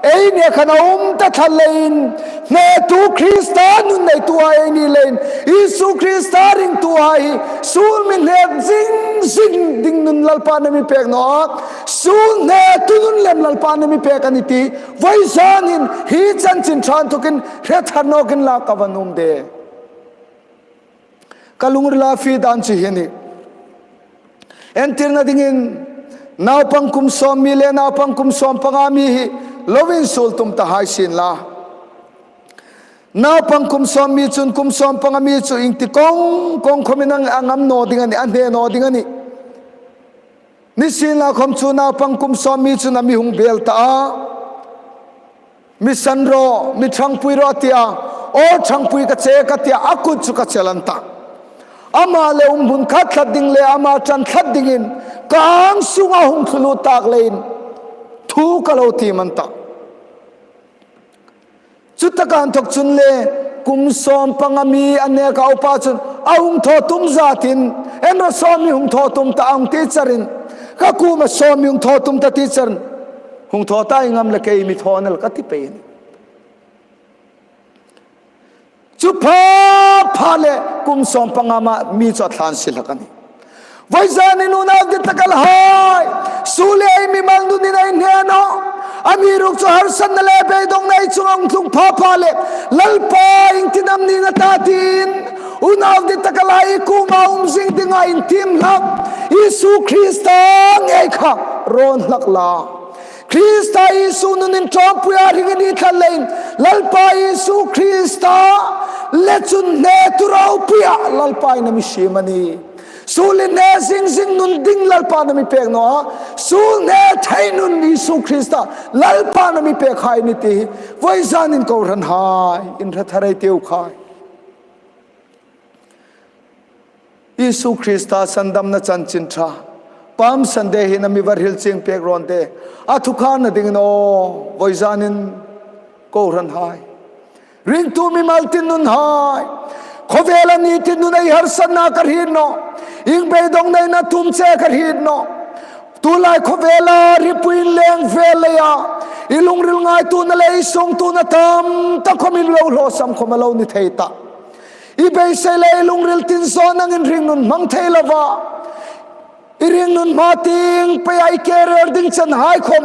ei nia khan a um ta tlat leiin, hnetu Krista nun neituhai ei ni leiin, Isu Krista ringtuhai hi suol mi hne zing zing ding nun Lalpa'n a mi pek naw a. Suol hnetu nun lem Lalpa'n a mi pek a nih ti voizanin hi chanchin ṭha inthokin hre thar nawkin lak ka va nuom de. Ka lungrila fie dan chu hi a nih. Entirna dingin naupang kum sawm mi le naupang kum sawm panga mi hi loin suol tum ta hai sien la. Naupang kum sawm mi chun kum sawm panga mi chu iengtik kawng kawng khawmin a ngam naw ding a nih, a hne naw ding a nih. Nisienlakhom chu naupang kum sawm mi chun a mi hung bel ta a. Mi san rawh, mi ṭhangpui rawh a ti a. Aw ṭhangpui ka che ka ti a, a kut chu ka chel an ta. Ama le um hmun khat tlat ding le ama ṭan tlat dingin ka ang sunga hung thlu lut tak leiin thu ka lo tiem an ta. Chutaka inthok chun le kum sawm panga mi a neka upa chun a hung thaw tum zatin, en rawh, sawm mi hung thaw tum ta, a hung ti charin, ka kuoma sawm mi hung thaw tum ta ti charin, hung thaw ta i ngam le kei mi thaw nel ka ti pei a nih. Chu pha pha le kum sawm panga ma mi chu a thlan si hlak a nih. Voizanin unau dittakhai, suol hi ei mimal nunin ei hne nawh. Amiruokchu harsatna le beidongna ei chunga hung tlung pha pha le, Lalpa iengtin am ning a ta tiin, unau dittakhai, i kuoma um zing dinga intiem hlak Isu Krista ngei kha rawn hlak la. Krista Isu nunin ṭawmpuia hringin i thlan leiin, Lalpa Isu Krista Le chun hnetu ropuia Lalpa'n a mi siem a nih. Suolin hne zing zing nun ding Lalpa'n a mi pek naw a. Suol hne thei nun Isu Krista Lalpa'n a mi pek hai a nih ti hi. Voizanin kohranhai, in hre thar ei tiu khai. Isu Krista sandamna chanchin ṭha, Palm Sunday hin a mi var hril chieng pek rawn de. A thukarna dingin aw, voizanin kohranhai, ringtu mimal tin nun hai, khawvela ni tin nun ei harsatna ka hriet nawh. Ieng beidongna ei tum che ka hriet nawh. Tulai khawvela hripui inleng vel leia i lungril ngaituona le i suongtuona tam tak khawm i lo hlawsam khawm a lo ni thei ta. I beisei le i lungril tin zawng angin hringnun hmang thei lova, i hringnun hma tieng peia i career ding chen hai khawm,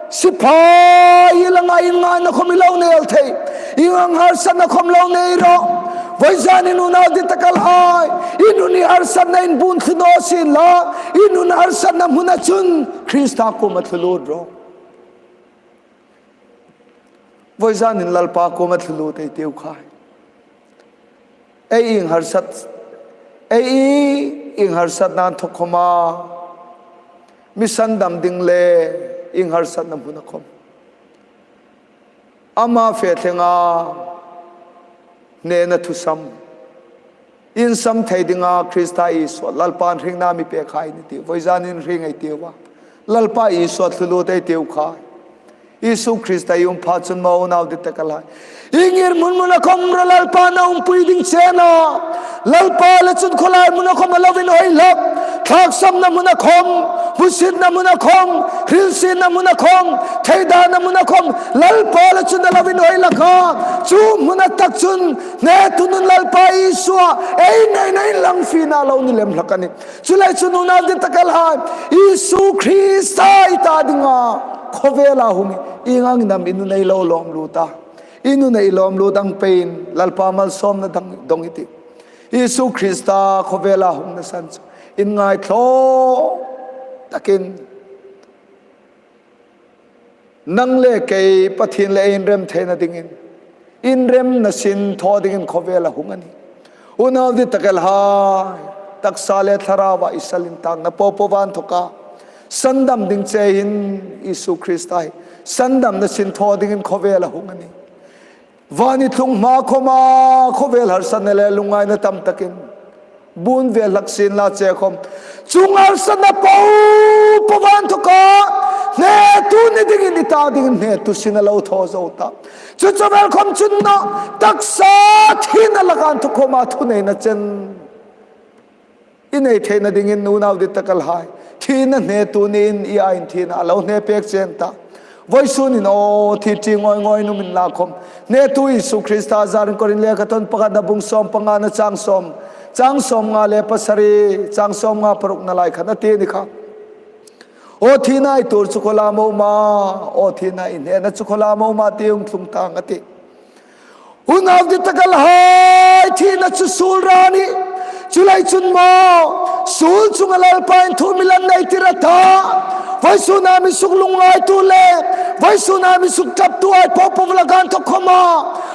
sipai i la ngai, inngaina khawm i lo nei el thei, ieng ang harsatna khawm lo nei rawh. Voizanin unau dittak el hai, i nun i harsatna inbuon thlu naw sien la, i nun harsatna hmuna chun Krista kuoma thlu lut rawh. Voizanin Lalpa kuoma thlu lut ei tiu khai. Ei ieng harsat, ei ieng harsatna inthawk khawma mi sandam ding le ieng harsatna hmuna khawm ama fe thlenga hnena thusam, insam thei dinga Krista Isua Lalpa'n hringna mi pek hai a nih ti. Voizanin hring ei tiu a, Lalpa Isua thlu lut ei tiu khai. Isu Krista i um pha chun maw unau dittak el hai, i ngirhmun hmuna khawm ro Lalpa'n a umpui ding che a nih. Lalpa le chun khawlai hmuna khawm a lo inhawi hlak. Thlaksamna hmuna khawm, hmusitna hmuna khawm, hrilsietna hmuna khawm, theidana hmuna khawm Lalpa le chun a lo inhawi hlak a. Chu hmuna tak chun hnetu nun Lalpa Isua ei neina inlang fina lo ni lem hlak a nih. Chuleiin chun unau dittak el hai, Isu Krista i ta dinga khawvela hung i, ieng angin am i nun ei lo lawm lut a? I nun ei lawm lut ang peiin Lalpa malsawmna dang dong i tih. Isu Krista khawvela hungna san chu inngaithlaw takin nang le kei Pathien le ei inrem theina dingin, inremna sin thaw dingin khawvela hung a nih. Unau dittak el hai, taksa le thlaraua i sal intakna popo va inthawka sandam ding che hin Isu Krista hi sandamna sin thaw dingin khawvela hung a nih. Vani tlung hma khawma khawvel harsatna le lungngaina tam takin buon vel hlak sien la che khawm, chuong harsatna popo va inthawka hnetu ni dingin i ta dingin hnetu sin a lo thaw zo ta. Chu chu vel khawm chun naw, taksa thina laka inthawk khawma thuneina chen i nei theina dingin unau dittak el hai, thina hnetu niin i aiin thina a lo hne pek che a ta. Voisunin aw, thi ṭi ngawi ngawi nuom inla khawm, hnetu Isu Krista zarin Korin lekhathawn pakhatna bung sawm pangana chang sawm, chang sawmnga le pasari, chang sawmnga parukna lai khan a ti a ni kha. Aw thina, i tuor chu khawla am a um a? Aw thina, i hnena chu khawla am a um a? Ti hung tlung tang a tih. Unau dittak el hai, thina chu suol ra a nih. Chuleiin chun maw, suol chunga Lalpa'n thu mi la nei tir a ta. Voisuna mi suk lungngaituo le voisuna mi suk ṭaptuhai popo laka inthawk khawma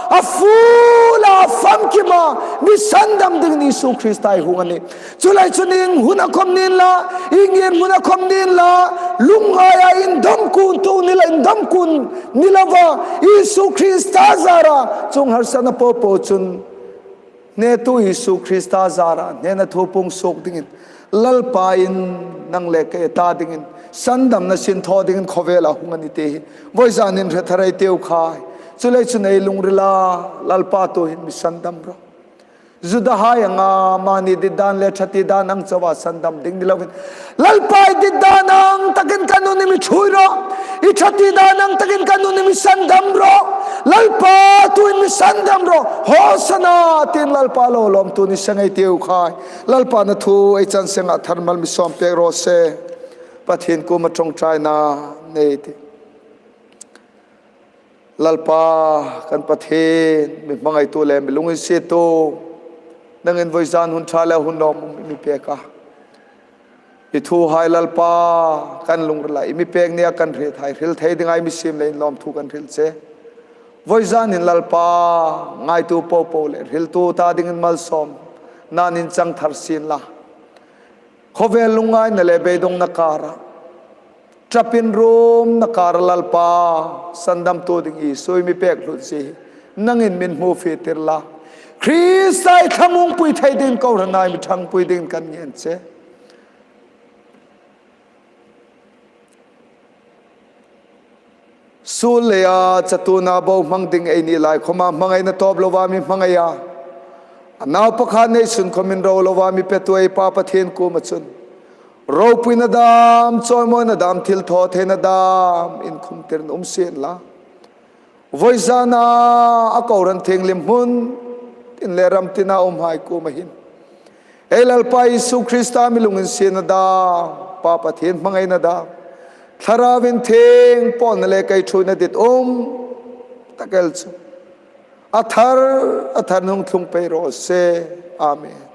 a full a, a famkima mi sandam dingin Isu Krista hi hung a nih. Chuleiin chun ieng huna khawm ni inla, ieng ngirhmuna khawm ni inla, lungngaia indawm kuon tu ni la, indawm kuon ni lova, Isu Krista zara chuong harsatna popo chun hnetu Isu Krista zara hnena thu puong suok dingin Lalpa'n nang le kei ta dingin sandamna sin thaw dingin khawvela hung a nih ti hi voizanin hre thar ei tiu khai. Chuleiin chun ei lungrila Lalpa tuhin mi sandam rawh. Judahai anga mani dit dan le ṭha ti dan ang chauha sandam ding ni loin, Lalpa, i dit dan ang takin ka nun mi ṭhuoi rawh, i ṭha ti dan ang takin ka nun mi sandam rawh, Lalpa tuhin mi sandam rawh, Hosana tiin Lalpa lo lawmthu ni seng ei tiu khai. Lalpa'n a thu ei chan senga tharmal mi sawm pek raw se. Pathien kuoma ṭawngṭaina nei ei tih. Lalpa kan Pathien, mi hmangaitu le mi lunginsiettu, nangin voizan hun ṭha le hun lawmum i mi pek a. I thuhai Lalpa kan lungrila i mi pek nia kan hriet hai hril thei dinga i mi siem leiin lawmthu kan hril che. Voizanin Lalpa, ngaituo po po le hriltu ta dingin malsawmna in chang thar sien la. Khawvel lungngaina le beidongna kara, ṭapin rumna kara Lalpa, sandamtu ding Isui mi pek hlut zie hi nangin min hmu fie tir la. Krista i thlamuongpui thei dingin kohranai mi ṭhangpui dingin kan ngen che. Suol leia chatuona bohmang ding ei ni lai khawma hmangaina tawp loa mi hmangai a, a naupa kha neisun khawmin ro loa mi petu ei Pa Pathien kuoma chun ropuina dam, chawimawina dam, thilthawtheina dam inkhum tirin um sien la. Voizana a kohran thienghlim hmun tin le ram tina umhai kuoma hin ei Lalpa Isu Krista mi lunginsietna dam, Pa Pathien hmangaina dam, Thlarau Inthieng pawlna le kaithuoina ditum tak el chu a thar, a thar hung thlung pei raw se. Amen.